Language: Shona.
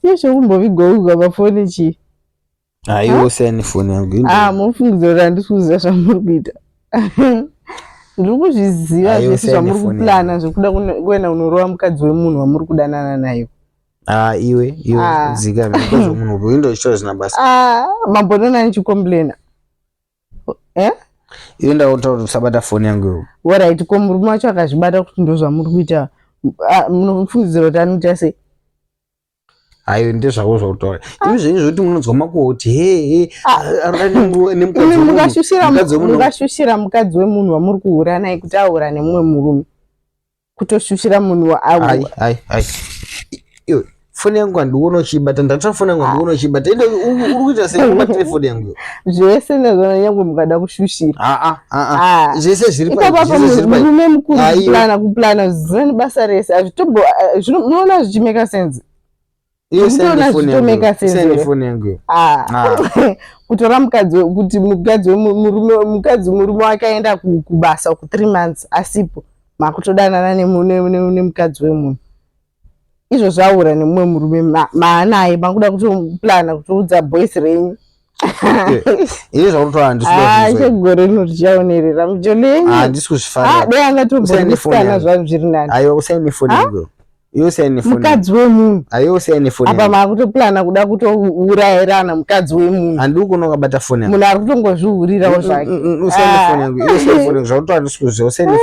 Iyo zvekumbovigovigwa pafoni chii? Aiwo, siyani foni yangu. Ah, munofungidzira kuti handisi kuziva zvamuri kuita? Ndiri kuzviziva zvese zvamuri kuplana zvekuda kuenda kunorova mukadzi wemunhu wamuri kudanana nayo. Ah, iwe iwe. Ah. Dzika mukadzi wemunhu uyu ndo chito zina basa. Ah, mambonona ndichicomplaina. Eh? Iwe, ndakuta kuti usabata foni yangu iwe. Alright, ko murume wacho akazvibata kuti ndo zvamuri kuita, ah, munofungidzira kuti anoita sei? Ayo, ndezvako zvakutaura imi zvenyu zvekuti munonzwa makuhwa kuti he he. Mukashushira mukadzi wemunhu wamuri kuhura naye kuti ahura nemumwe murume, kutoshushira munhu. Ai ai ai, iwe, foni yangu handiona uchiibata. Ndatora foni yangu, handiona uchiibata. Ende uri kuita sei ubatire foni yangu? Zvese nezvona, nyangwe mukada kushushira. Aa aa, zvese zviri ipapapo. Murume mukuru kuplana, kuplana zvisina nebasa rese, hazvitombo munoona zvichimake sense? Zvitomake sense kutora mukadzi, kuti mukadzi wemurume, mukadzi, murume wake aenda kubasa ku 3 months asipo, makutodanana nemukadzi wemunhu. Izvo zvaura nemumwe murume maanaye, makuda kutoplana kutoudza boys renyu. Ini zvakutotaura handisi. Chegore rino richaonerera mujolo yenyu. Handisi kuzvifarira. Dai angatombomusikana, zvangu zviri nani. Aiwa, usaine foni yangu iwe, usaine foni. Mukadzi wemunhu. Aiwa, usaine foni. Apa makutoplana kuda kutourayirana mukadzi wemunhu. Handii kuona ukabata foni yangu. Munhu ari kutongozvihurirawo zvake. Usaine foni yangu iwe, usaine foni yangu. Zvakutotaura handisi kuzviziva, usaine foni.